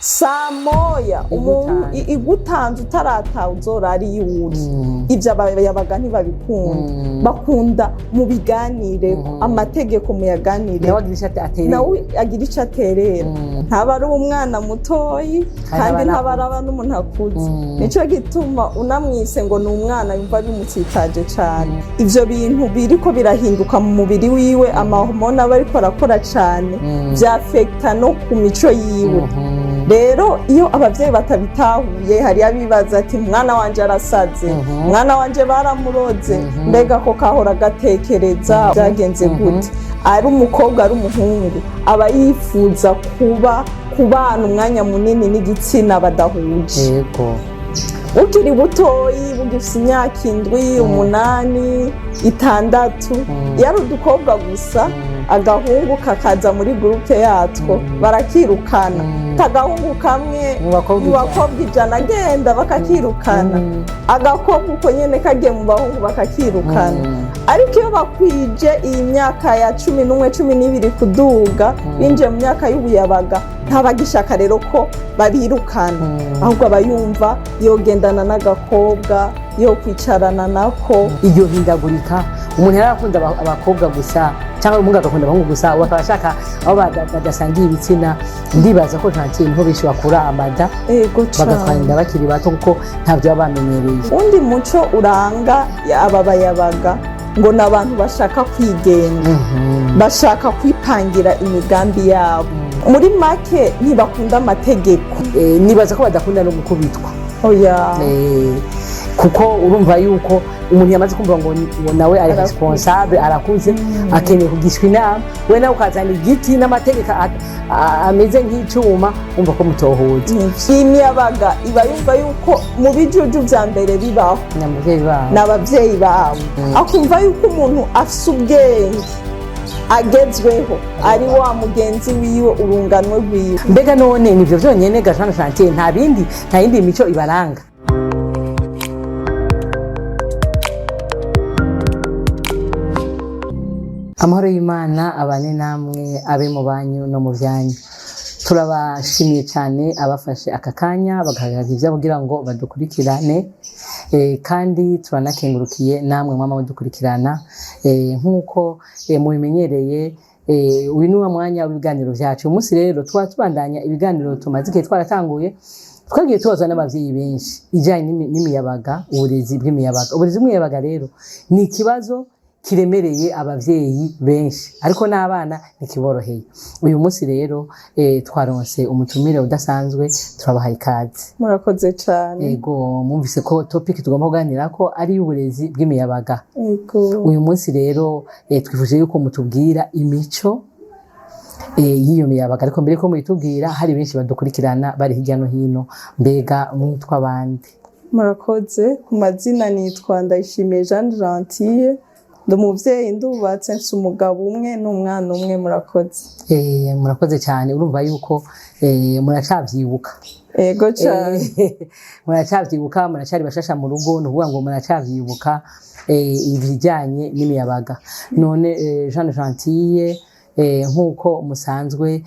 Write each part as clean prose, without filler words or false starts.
Saa moya umuntu igutanze utarataha, uzorara iyo uri. Ibyo abayabaga ntibabikunda. Bakunda mu biganire, amategeko muyaganire. Nawe agira icyo aterera. Nawe agira icyo aterera. Ntaba ari umwana mutoyi kandi ntaba ntaba araba n'umuntu akuze. Nicyo gituma unamwise ngo ni umwana, yumva bimutsitaje cyane. Ibyo bintu biriko birahinduka mu mubiri wiwe, amahormone aba ariko arakora cyane, byafekita no ku mico yiwe. Rero iyo ababyeyi batabitahuye, hari abibaza ati: "Umwana wanje arasaze, umwana wanje baramuroze, mbega ko kahora gatekereza, byagenze gute?" Ari umukobwa, ari umuhungu, aba yifuza kuba kubana umwanya munini n'igitsina badahuje. Bukiri butoyi, bugifise imyaka 7, 8, 6, iyo ari udukobwa gusa, agahungu kakaza muri groupe yatwo, barakirukana. Agahungu kamwe mu bakobwa mu bakobwa 100 agenda, bakakirukana. Agakobwa uko nyene kagiye mu bahungu, bakakirukana. Ariko iyo bakwije iyi myaka ya 11, 12 kuduga, binjiye mu myaka y'ubuyabaga, ntabagishaka rero ko babirukana. Ahubwo aba yumva yogendana n'agakobwa, yo kwicarana nako. Iryo hindagurika, umuntu yari akunda abakobwa gusa cyangwa umuhungu agakunda abahungu gusa, ubu akaba ashaka abo badasangiye ibitsina. Ndibaza ko Gentille niho benshi bakura amada, Ego bagatwara cane. inda bakiri bato, kuko ntabyo baba bamenyereye. Undi muco uranga aba bayabaga ngo ni abantu bashaka kwigenga, bashaka kwipangira imigambi yabo. Muri make, ntibakunda amategeko. Nibaza ko badakunda no gukubitwa. Oya. Kuko urumva yuko umuntu yamaze kumva ngo nawe ari Arakuze. responsable, arakuze, akeneye kugishwa inama, we nawe ukazana igiti n'amategeko ameze nk'icuma, umva ko mutohuza. Iyi miyabaga iba yumva yuko mu bijuju vya mbere bibaho nyamuvyeyi babo ni ababyeyi bawe. Akumva yuko umuntu afise ubwenge agezweho ari wa mugenzi wiwe, urunganwe rwiwe. Mbega none nivyo vyonyene gashana Chantier, nta bindi, nta yindi mico ibaranga? Amahoro y'Imana abane namwe, abe mu banyu no mu byanyu. Turabashimiye cyane abafashe aka kanya bagahagarika ibyabo kugira ngo badukurikirane. Kandi turanakengurukiye namwe mwama mudukurikirana. Nk'uko mubimenyereye, uyu ni wa mwanya w'ibiganiro byacu. Uyu munsi rero tuba tubandanya ibiganiro tumaze igihe twaratanguye, twagiye tubazwa n'abavyeyi benshi ijanye n'imiyabaga, uburezi bw'imiyabaga. Uburezi bw'imiyabaga rero ni ikibazo kiremereye abavyeyi benshi, ariko n'abana ntikiboroheye. Uyu munsi rero twaronse umutumire udasanzwe, turabahaye ikaze. Murakoze cyane. Ego, mwumvise ko topic tugomba kuganira ko ari iy'uburezi bw'imiyabaga. Ego. Uyu munsi rero twifuje yuko mutubwira imico y'iyo miyabaga, ariko mbere ko muyitubwira, hari benshi badukurikirana bari hirya no hino. Mbega mwitwa bande? Murakoze. Ku mazina nitwa Ndayishimiye Jeanne Gentille, ndi umuvyeyi, ndubatse, mfise umugabo umwe n'umwana umwe. Murakoze. Murakoze cyane. Urumva yuko muracavyibuka. Ego cyane. Muracavyibuka, muracari bashasha mu rugo, ni ukuvuga ngo muracavyibuka ibijyanye n'imiyabaga. None Jeanne Gentille, nk'uko musanzwe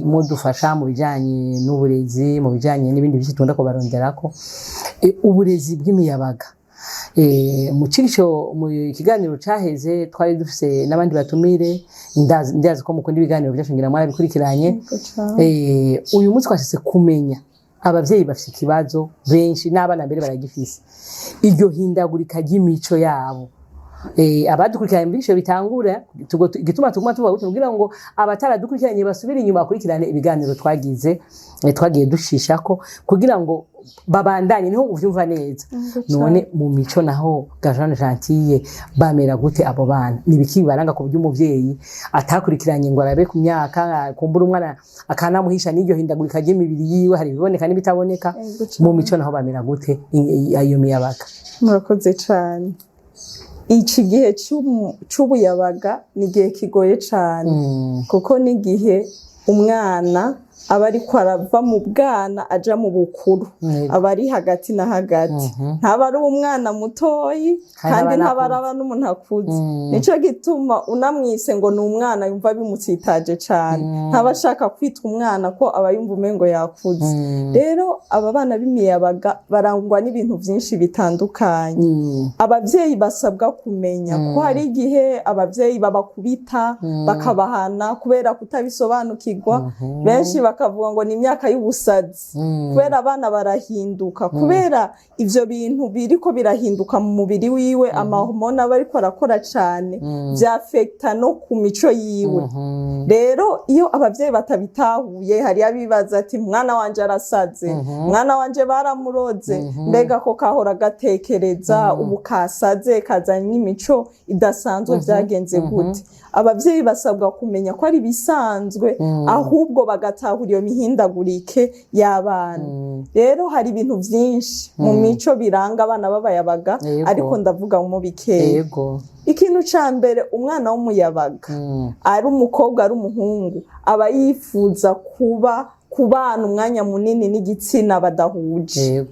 mudufasha mu bijyanye n'uburezi, mu bijyanye n'ibindi byinshi tugenda kubaronderako, uburezi bw'imiyabaga, mu cico mu kiganiro caheze twari dufise n'abandi batumire. Ndazi ko mukunda ibiganiro byacu, ngira mwarabikurikiranye. Ego cane. Uyu munsi twashitse kumenya abavyeyi bafise ikibazo benshi, n'abana mbere baragifise, iryo hindagurika ry'imico yabo. Abadukurikiranye muri ico bitangura, igituma tuguma tuvuga gutyo kugira ngo abataradukurikiranye basubire inyuma bakurikirane ibiganiro twagize, twagiye dushishako kugira ngo babandanye, niho uvyumva neza. None mu mico naho Gajane Gentille, bamera gute abo bana? Ni ibiki bibaranga ku buryo umuvyeyi atakurikiranye ngo arabe ku myaka, kumbura umwana akanamuhisha n'iryo hindagurika ry'imibiri yiwe, hari ibiboneka n'ibitaboneka? Ego cane. Mu mico naho bamera gute iyo miyabaga? Murakoze cyane. Iki gihe c'ubuyabaga ni igihe kigoye cyane, kuko n'igihe umwana Aba ariko arava mu bwana aja mu bukuru. Aba ari hagati na hagati, ntaba ari umwana mutoyi kandi kandi ntaba ntaba anakuze. Araba n'umuntu akuze. Nico gituma unamwise ngo ni umwana yumva bimutsitaje cane. Ntaba ashaka kwitwa umwana ko aba yumva umengo yakuze. Rero aba bana b'imiyabaga barangwa n'ibintu vyinshi bitandukanye. Abavyeyi basabwa kumenya ko hari igihe abavyeyi babakubita, bakabahana kubera kutabisobanukirwa. Benshi bakavuga ngo ni imyaka y'ubusazi, kubera abana barahinduka, kubera ivyo bintu biriko birahinduka mu mubiri wiwe, amahormone aba ariko arakora cane, vyafekta no ku mico yiwe. Rero iyo abavyeyi batabitahuye, hari abibaza ati: "Mwana wanje arasaze, mwana wanje baramuroze, mbega ko kahora gatekereza, ubu kasaze, kazanye imico idasanzwe, vyagenze gute?" Abavyeyi basabwa kumenya ko ari ibisanzwe, ahubwo bagatahura iyo mihindagurike y'abana. Rero hari ibintu vyinshi mu mico biranga abana b'abayabaga, ariko ndavuga mu bikeya. Ikintu ca mbere, umwana w'umuyabaga, ari umukobwa ari umuhungu, aba yifuza kuba kubana umwanya munini n'igitsina badahuje.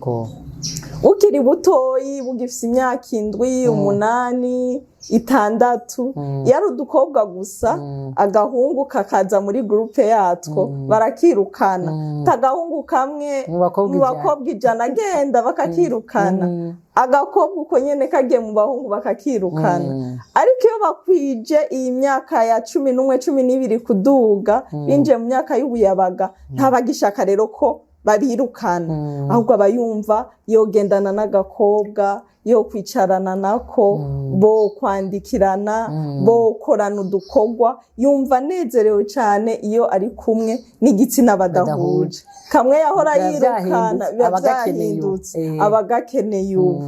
Bukiri butoyi, bugifise imyaka 7, 8, 6, iyo ari udukobwa gusa, agahungu kakaza muri groupe yatwo, barakirukana. Tagahungu kamwe mu bakobwa mu 100. bakobwa 100 agenda bakakirukana. Agakobwa uko nyene kagiye mu bahungu, bakakirukana. Ariko iyo bakwije iyi myaka ya 11, 12 kuduga, binjiye mu myaka y'ubuyabaga, ntabagishaka rero ko babirukana. Ahubwo aba yumva yogendana n'agakobwa, yo kwicarana nako, bo kwandikirana, bo korana udukorwa. Yumva anezerewe cyane iyo ari kumwe n'igitsina badahuje. Badahuje. Kamwe yahora Biba yirukana, vyahindutse, biba aba agakeneye ubu. vyahindutse, aba agakeneye ubu.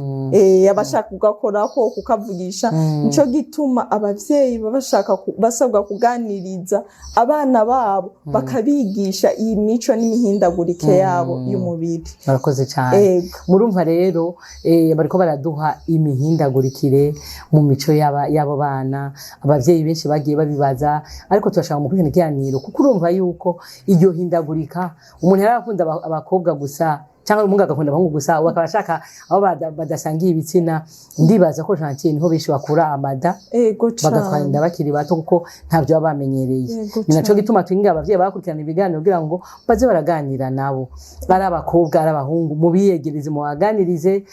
Aba ashaka kugakorako, kukavugisha. Nico gituma abavyeyi baba bashaka basabwa kuganiriza abana babo, bakabigisha iyi mico n'imihindagurike yabo y'umubiri. Murakoze cyane. Murumva rero, bariko baraduha imihindagurikire mu mico y'abo bana. Abavyeyi benshi bagiye babibaza, ariko turashaka mu kurikirana ikiganiro, kuko urumva yuko iryo hindagurika, umuntu yari akunda abakobwa gusa cyangwa umuhungu agakunda abahungu gusa, ubu akaba ashaka abo badasangiye ibitsina. Ndibaza ko Gentille niho benshi bakura amada, Ego bagatwara cane. inda bakiri bato, kuko ntabyo baba bamenyereye. Ni naco gituma twinginga abavyeyi bakurikirana ibiganiro kugira ngo baze baraganira nabo, ari abakobwa ari abahungu, mubiyegereze, mubaganirize.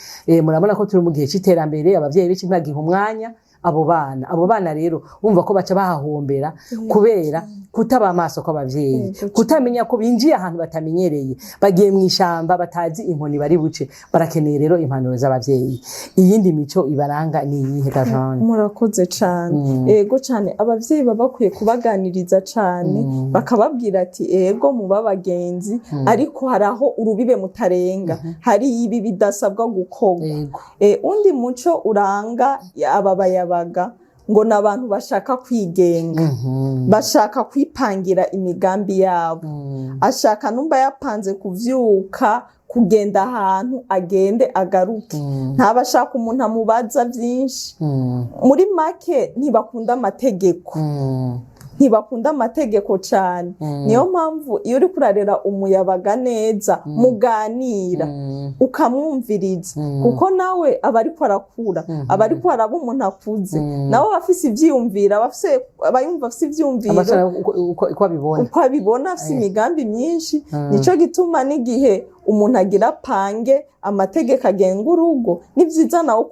Murabona ko turi mu gihe c'iterambere, abavyeyi benshi ntibagiha umwanya abo bana. Abo bana rero bumva ko baca bahahombera kubera kutaba amaso kw'abavyeyi, kutamenya ko binjiye ahantu batamenyereye, bagiye mu ishamba batazi inkoni bari buce. Barakeneye rero impanuro z'abavyeyi. Iyindi mico ibaranga ni iyihe, Gajane? Murakoze cane. Ego cane, abavyeyi baba bakwiye kubaganiriza cane, bakababwira ati: "Ego, muba bagenzi, ariko hari aho urubibe mutarenga, hari ibi bidasabwa gukorwa." Undi muco uranga aba bayabaga ngo ni abantu bashaka kwigenga, bashaka kwipangira imigambi yabo. Ashaka numba yapanze kuvyuka kugenda ahantu, agende agaruke. Ntaba ashaka umuntu amubaza vyinshi. Muri make, ntibakunda amategeko. Ntibakunda amategeko cane. Niyo mpamvu iyo uriko urarera umuyabaga neza, muganira, ukamwumviriza, kuko nawe aba ariko arakura, aba ariko araba umuntu akuze, nawe aba afise ivyiyumviro, aba yumva afise ivyiyumviro. Abashaka uko abibona. Uko abibona, afise imigambi myinshi. Nico gituma n'igihe umuntu agira apange amategeko agenga urugo, ni vyiza nawe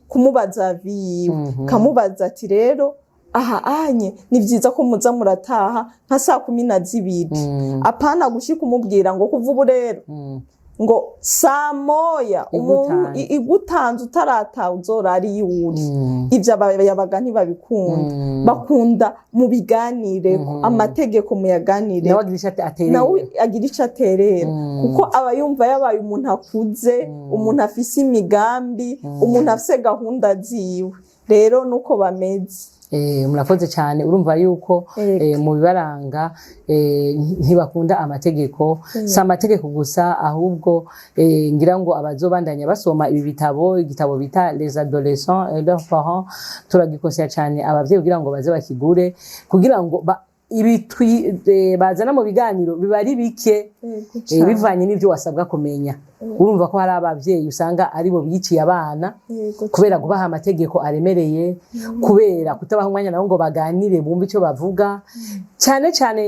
kumubaza avis yiwe, kamubaza ati: "Rero aha anye ni vyiza ko muza murataha nka saa 12." Apana gushika umubwira ngo kuva ubu rero ngo saa 1 umuntu Igutanze. igutanze utarataha uzorara iyo uri. Ivyo abayabaga ntibabikunda. Bakunda mubiganireko, amategeko muyaganireko. Nawe agira ico aterera. Nawe agira ico aterera, kuko aba yumva yabaye umuntu akuze, umuntu afise imigambi, umuntu afise gahunda ziwe. Rero nuko bameze. Murakoze cyane. Urumva yuko mu bibaranga, ntibakunda amategeko. Si amategeko gusa, ahubwo ngira ngo abazobandanya basoma ibi bitabo, igitabo bita Les adolescents et leurs parents, turagikosera cyane abavyeyi kugira ngo baze bakigure, kugira ngo Ibi bazana mu biganiro biba ari bike, bivanye n'ibyo wasabwa kumenya. Urumva ko hari abavyeyi usanga aribo biciye abana kubera kubaha amategeko aremereye, kubera kutabaha umwanya nabo ngo baganire, bumve icyo bavuga cyane cyane.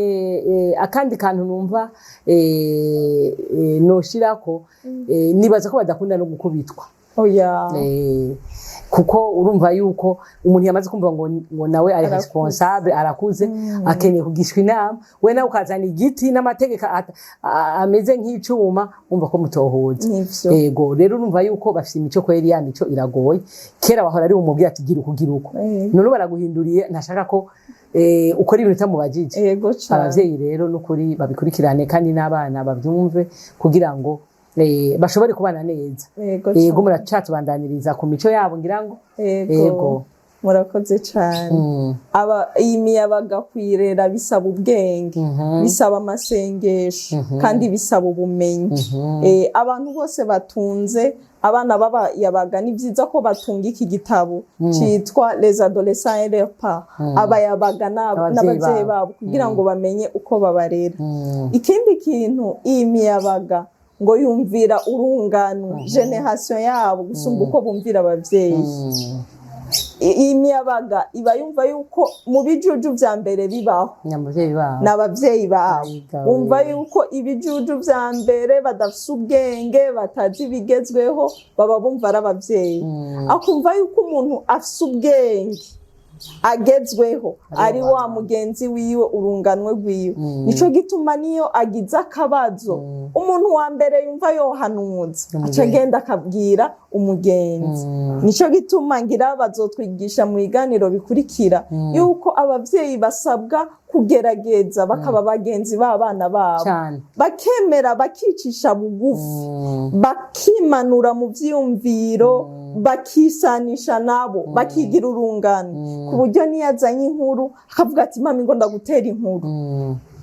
Akandi kantu numva noshirako, nibaza ko badakunda no gukubitwa. Oya. Kuko urumva yuko umuntu yamaze kumva ngo nawe ari Arakuze. responsable, arakuze, akeneye kugishwa inama, we nawe ukazana igiti n'amategeko ameze nk'icuma, wumva ko mutohuza. Nivyo. Yego, rero urumva yuko bafite imico kweri, ya mico iragoye. Kera wahora ari umubwira ati gira uku, gira uku. None baraguhinduriye, ntashaka ko ukora ibintu utamubajije. Yego cane. Abavyeyi rero n'ukuri babikurikirane, kandi n'abana babyumve, kugira ngo bashobore kubana neza. Yego cane. Muracatubandaniriza ku mico yabo, ngira ngo. Yego. Yego. Murakoze cane. Aba iyi miyabaga kuyirera bisaba ubwenge, bisaba amasengesho, kandi bisaba ubumenyi. Abantu bose batunze abana b'abayabaga, ni byiza ko batunga iki gitabo cyitwa Les adolescents et leurs parents, abayabaga Abavyeyi n'abavyeyi babo. babo, kugira ngo bamenye uko babarera. Ikindi kintu, iyi miyabaga ngo yumvira urungano, génération yabo, gusumba uko bumvira abavyeyi. Iyi miyabaga iba yumva yuko mu bijuju vya mbere bibaho Abavyeyi babo. ni abavyeyi babo. Ayiga we. Bumva yuko ibijuju vya mbere, badafise ubwenge, batazi ibigezweho, baba bumva ari abavyeyi. Akumva yuko umuntu afise ubwenge agezweho ari wa mugenzi wiwe, urunganwe rwiwe. Nico gituma niyo agize akabazo, umuntu wa mbere yumva yohanuza Umugenzi. aca agenda akabwira umugenzi. Nico gituma ngira bazotwigisha mu biganiro bikurikira yuko abavyeyi basabwa kugerageza bakaba bagenzi b'abana babo, bakemera bakicisha bugufi, bakimanura mu vyiyumviro, bakisanisha nabo, bakigira urungano, ku buryo niyo azanye inkuru akavuga ati: "Mami, ngo ndagutera inkuru."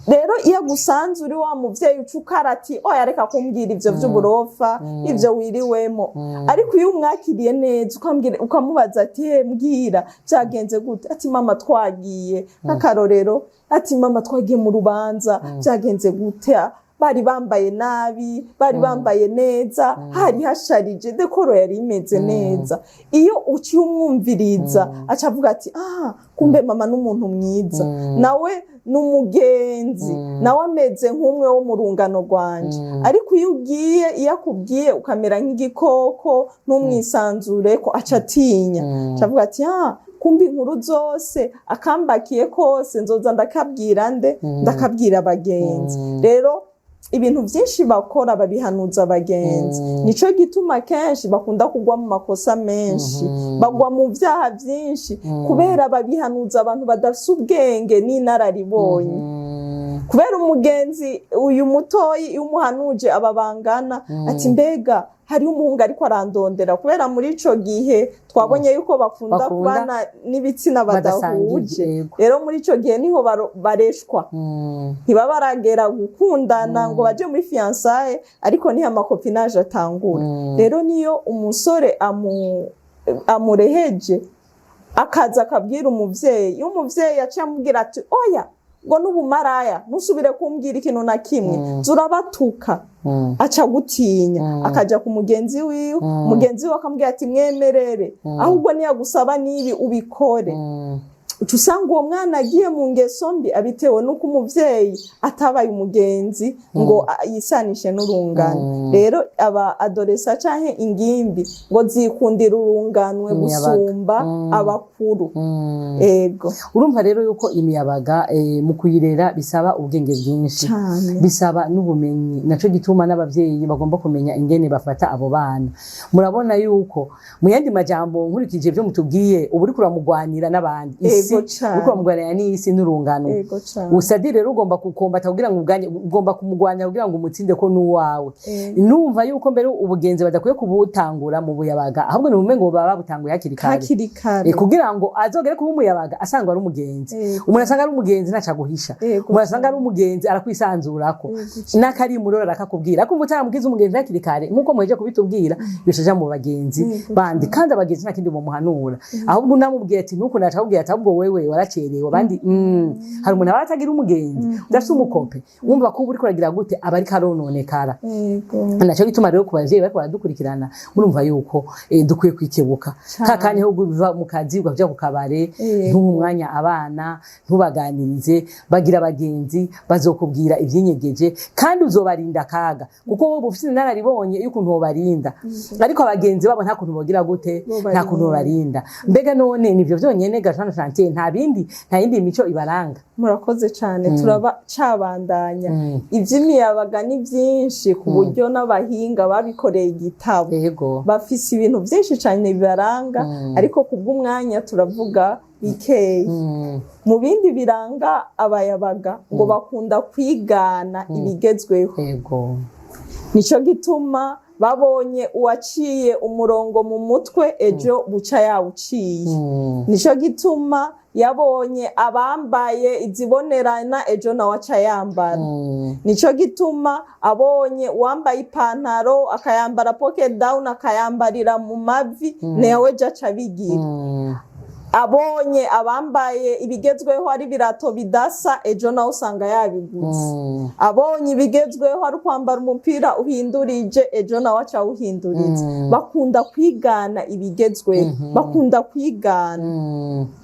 Rero iyo agusanze uri wa muvyeyi uca ukara ati: "Oya, reka kumbwira ivyo vy'uburofa, ivyo wiriwemo." Ariko iyo umwakiriye neza, ukamubaza ati: "He, mbwira vyagenze gute?" Ati: "Mama, twagiye," nk'akarorero, ati: "Mama, twagiye mu rubanza, vyagenze gute? Bari bambaye nabi, bari bambaye neza, hari hasharije, décor yari imeze neza." Iyo uciye umwumviriza, aca avuga ati: "Ah, kumbe mama n'umuntu mwiza, nawe n'umugenzi, nawe ameze nk'umwe wo mu rungano rwanje." Ariko iyo ugiye, iyo akubwiye ukamera nk'igikoko, ntumwisanzure ko, aca atinya, aca avuga ati: "Ah, kumbe inkuru zose akambakiye kose nzoza ndakabwira nde? Ndakabwira abagenzi." Rero ibintu byinshi bakora babihanuza abagenzi. Nico gituma kenshi bakunda kugwa mu makosa menshi, bagwa mu byaha byinshi, kubera babihanuza abantu badafise ubwenge n'inararibonye. Kubera umugenzi uyu mutoyi, iyo umuhanuje aba bangana, ati: "Mbega hariho umuhungu ariko arandondera," kubera muri ico gihe twabonye yuko bakunda Bakunda kubana n'ibitsina badahuje. Badasangije, yego. Rero muri ico gihe niho bareshwa, ntibaba baragera gukundana ngo baje muri fiançailles, ariko niho ama copinage atangura. Rero niyo umusore amureheje, akaza akabwira umuvyeyi, iyo umuvyeyi yaciye amubwira ati: "Oya, ngo n'ubumaraya, ntusubire kumbwira ikintu na kimwe, zurabatuka," aca gutinya, akaja ku mugenzi wiwe. Mugenzi wiwe akamubwira ati: "Mwemerere, ahubwo niyagusaba n'ibi ubikore." Uca usanga uwo mwana agiye mu ngeso mbi, abitewe n'uko umuvyeyi atabaye umugenzi ngo yisanishe n'urungano. Rero aba adolescents canke ingimbi ngo zikundira urunganwe Imiyabaga. gusumba abakuru. Ego. Urumva rero yuko imiyabaga, mu kuyirera bisaba ubwenge bwinshi, Cane. bisaba n'ubumenyi. Naco gituma n'abavyeyi bagomba kumenya ingene bafata abo bana. Murabona yuko mu yandi majambo, nkurikije ibyo mutubwiye, ubu uriko uramugwanira n'abandi isi, Ego cane. uriko uramugwanira n'isi n'urungano. Ego cane. Usadi rero ugomba kukombata kugira ngo uganye, ugomba kumugwanira kugira ngo umutsinde ko n'uwawe. Numva yuko mbere ubugenzi badakwiye kubutangura mu buyabaga, ahubwo ni bumengo baba babutanguye hakiri kare. Hakiri kare. Kugira ngo azogere kuba umuyabaga asanga ari umugenzi. Umuntu asanga ari umugenzi ntacaguhisha. Umuntu asanga ari umugenzi arakwisanzurako, n'akarimurora arakakubwira. Ariko umva, utaramugize umugenzi hakiri kare nk'uko muheje kubitubwira, yoca aja mu bagenzi bandi, kandi abagenzi nta kindi bamuhanura, ahubwo unamubwiye ati ntuku, nacakubwira ati ahubwo Wewe waracerewe abandi. Hari umuntu aba atagira umugenzi, udafite umukope, wumva ko uba uriko uragira gute, aba ariko arononekara. Naco gituma rero ku bavyeyi bariko baradukurikirana, murumva yuko dukwiye kwikebuka ka kanya ho biva mu kazi ukaja ku kabare, ntuhe umwanya abana, ntubaganirize. Bagira abagenzi bazokubwira ivyinyegeje, kandi uzobarinda akaga, kuko wowe ufise inararibonye y'ukuntu wobarinda, ariko abagenzi babo nta kuntu bogira gute, nta kuntu bobarinda. Mbega none nivyo vyonyene gajana chantier, nta bindi, nta yindi mico ibaranga? Murakoze cyane. Turaba cabandanya. Ivy'imiyabaga ni byinshi, ku buryo n'abahinga babikoreye igitabo. Bafise ibintu byinshi cyane bibaranga, ariko kubw'umwanya turavuga bikeya. Mu bindi biranga abayabaga, ngo bakunda kwigana ibigezweho. Nico gituma babonye uwaciye umurongo mu mutwe, ejo buca yawuciye. Nico gituma yabonye abambaye izibonerana, ejo nawe aca yambara. Nico gituma abonye uwambaye ipantaro, akayambara pocket down, akayambarira mu mavi, nawe ejo aca abigira. Abonye abambaye ibigezweho ari ibirato bidasa, ejo nawe usanga yabiguze. Abonye ibigezweho ari kwambara umupira uhindurije, ejo nawe aca awuhinduriza. Bakunda kwigana ibigezweho, bakunda kwigana.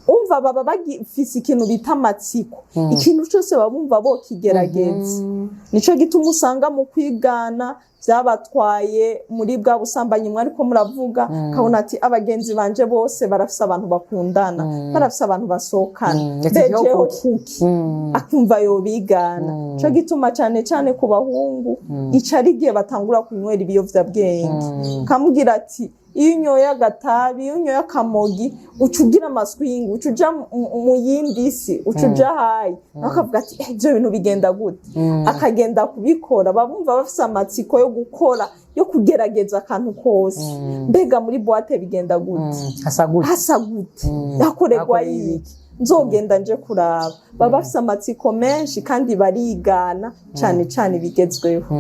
Umva, baba bagifise ikintu bita amatsiko. Ikintu cyose baba bumva bokigerageza. Nico gituma usanga mu kwigana byabatwaye muri bwa busambanyi mwariko muravuga. Kabona ati: "Abagenzi banje bose barafise abantu bakundana, barafise abantu basohokana, Ati mbe jeho kuki?" Kuki? Akumva yobigana. Nico gituma cane cane ku bahungu ico ari igihe batangura kunywera ibiyovyabwenge. Kamubwira ati: "Iyo unyoye agatabi, iyo unyoye akamogi, uca ugira amaswingi, uca uja mu yindi si, uca uja hayi." Nawe akavuga ati: "Eh, ivyo bintu bigenda gute?" Akagenda kubikora. Baba bumva bafise amatsiko yo gukora, yo kugerageza akantu kose. Mbega muri boîte bigenda gute? Hasa gute? Hasa gute? Hakorerwa Hakoreye iki? Nzogenda nje kuraba. Baba bafise amatsiko menshi kandi barigana cane cane ibigezweho.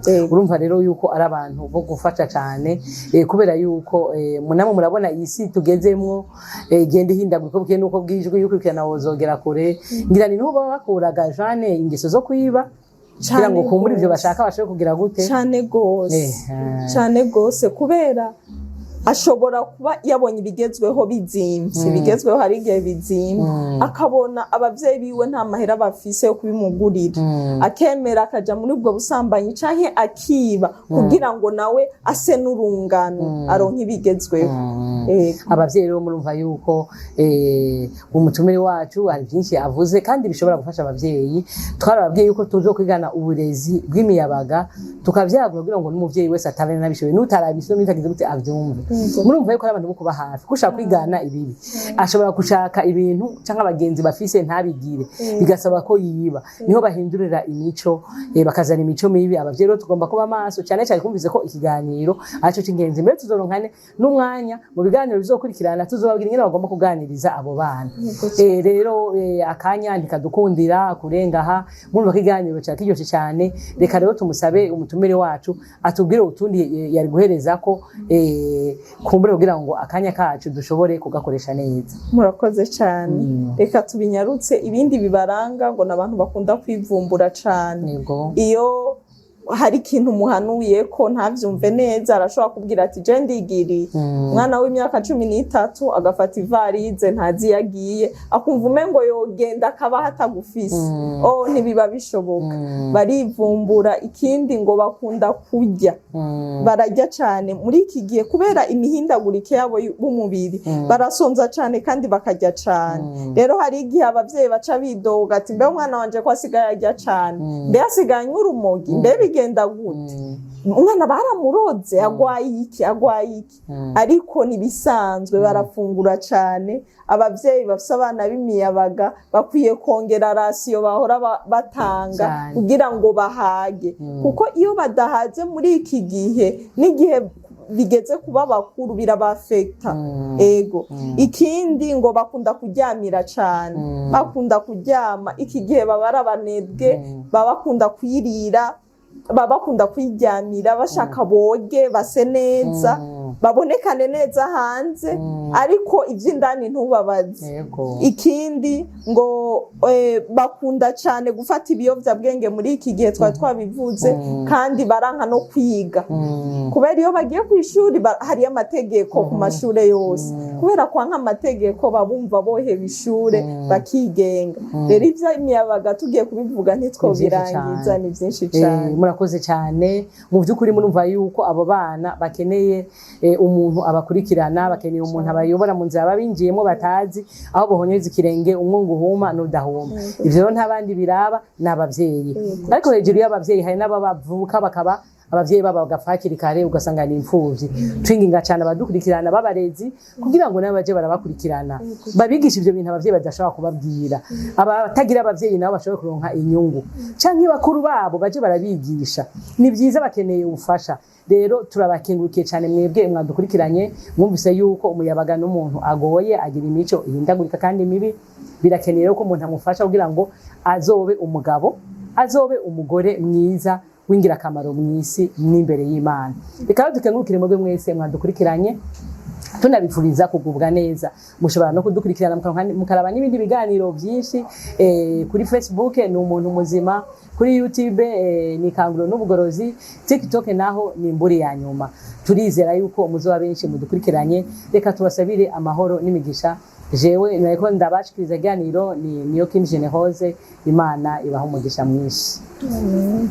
Yego. Urumva rero yuko ari abantu bo gufasha cyane, kubera yuko munamwe murabona iyi si tugezemwo, igenda ihindagurika uko bukeye n'uko bwijwe. Yukurikirana wozogera kure. Ngira ni niho baba bakuraga Jane ingeso zo kwiba, kugira ngo Cane kumbure ivyo gose. bashaka bashobore kugira gute. Cane gose. Cane gose, kubera ashobora kuba yabonye ibigezweho bizimvye. Ibigezweho hari igihe bizimba, akabona abavyeyi biwe nta mahera bafise yo kubimugurira, akemera akaja muri ubwo busambanyi canke akiba kugira ngo nawe ase n'urungano, aronke ibigezweho. Ego. Abavyeyi rero murumva yuko umutumire wacu hari byinshi avuze kandi bishobora gufasha abavyeyi. Twarababwiye yuko tuzokwigana uburezi bw'imiyabaga, tukavyagura kugira ngo n'umuvyeyi wese atabe nabishoboye, n'utarabisomye utagize gute avyumve. Murumva yuko ari abantu bo kuba hafi. Kushaka kwigana ibibi, ashobora gushaka ibintu canke abagenzi bafise ntabigire, bigasaba ko yiba. Niho bahindurira imico, bakazana imico mibi. Abavyeyi rero tugomba kuba maso cyane cyane. Kumvise ko ikiganiro arico c'ingenzi. Mbere tuzoronkane n'umwanya mu biganiro bizokurikirana, tuzobabwira ingene bagomba kuganiriza abo bana. Rero akanya ntikadukundira kurenga aha. Murumva ko ikiganiro ca kiryoshe cyane. Reka rero tumusabe umutumire wacu atubwire utundi yari guhereza ko kumbure, kugira ngo akanya kacu dushobore kugakoresha neza. Murakoze cyane. Reka tubinyarutse. Ibindi bibaranga, ngo ni abantu bakunda kwivumbura cyane. Iyo hari ikintu umuhanuye ko ntavyumve neza, arashobora kubwira ati: "Je ndigiriye." Umwana w'imyaka 13 agafata ivarize, ntazi iyo agiye, akumva umengo yogenda akaba hatagufise. Oh, ntibiba bishoboka. Barivumbura. Ikindi, ngo bakunda kurya. Bararya cyane muri iki gihe kubera imihindagurike yabo b'umubiri. Barasonza cyane kandi bakarya cyane. Rero hari igihe abavyeyi baca bidoga ati: "Mbe umwana wanje ko asigaye arya cyane? Mbe asigaye anywa urumogi? Mbe bigenda gute? Umwana baramuroze? Agwaye iki? Agwaye iki?" Ariko ntibisanzwe, barafungura cyane. Abavyeyi bafise abana b'imiyabaga bakwiye kongera ration bahora batanga kugira ngo bahage, kuko iyo badahaze muri iki gihe, n'igihe bigeze kuba bakuru birabafekta. Ego. Ikindi, ngo bakunda kuryamira cane. Bakunda kuryama. Iki gihe baba ari abanebwe, baba bakunda kwirira, baba bakunda kwiryamira, bashaka boge base neza. Babonekane neza hanze, ariko iby'indani ntubabaze. Ikindi ngo bakunda cyane gufata ibiyobyabwenge muri iki gihe, twari twabivuze, kandi baranka no kwiga, kubera iyo bagiye ku ishuri hariyo amategeko ku mashure yose. Kubera kwanka amategeko, babumva boheba ishure bakigenga. Rero ivy'imiyabaga tugiye kubivuga ntitwobirangiza, ni byinshi cane. Murakoze cyane. Mu by'ukuri murumva yuko abo bana bakeneye umuntu abakurikirana, bakeneye umuntu abayobora mu nzira baba binjiyemo batazi aho bohonyeza ikirenge, umwungu uhuma n'udahuma. Ivyo rero nta bandi biraba, ni abavyeyi. Ariko hejuru y'abavyeyi hari n'ababavuka bakaba abavyeyi babo bagapfa hakiri kare, ugasanga ni imfuvyi. Twinginga cyane abadukurikirana b'abarezi kugira ngo nabo baje barabakurikirana, babigisha ivyo bintu abavyeyi badashobora kubabwira. Abatagira abavyeyi nabo bashobora kuronka inyungu, canke bakuru babo baje barabigisha. Ni byiza, bakeneye ubufasha. Rero turabakengurukiye cyane mwebwe mwadukurikiranye. Mwumvise yuko umuyabaga n'umuntu agoye, agira imico ihindagurika kandi mibi. Birakeneye rero ko umuntu amufasha kugira ngo azobe umugabo, azobe umugore mwiza w'ingirakamaro mu isi n'imbere y'Imana. Reka rero dukengurukire mwebwe mwese mwadukurikiranye, tunabifuriza kugubwa neza. Mushobora no kudukurikirana mukaraba n'ibindi biganiro byinshi kuri Facebook ni Umuntu Muzima, kuri YouTube ni Kanguro n'Ubugorozi, TikTok naho ni Imburi ya Nyuma. Turizera yuko muzoba benshi mudukurikiranye. Reka tubasabire amahoro n'imigisha. Jewe nariko ndabashikiriza iganiro ni Niyo Kim Generose. Imana ibaha umugisha mwinshi. Amen.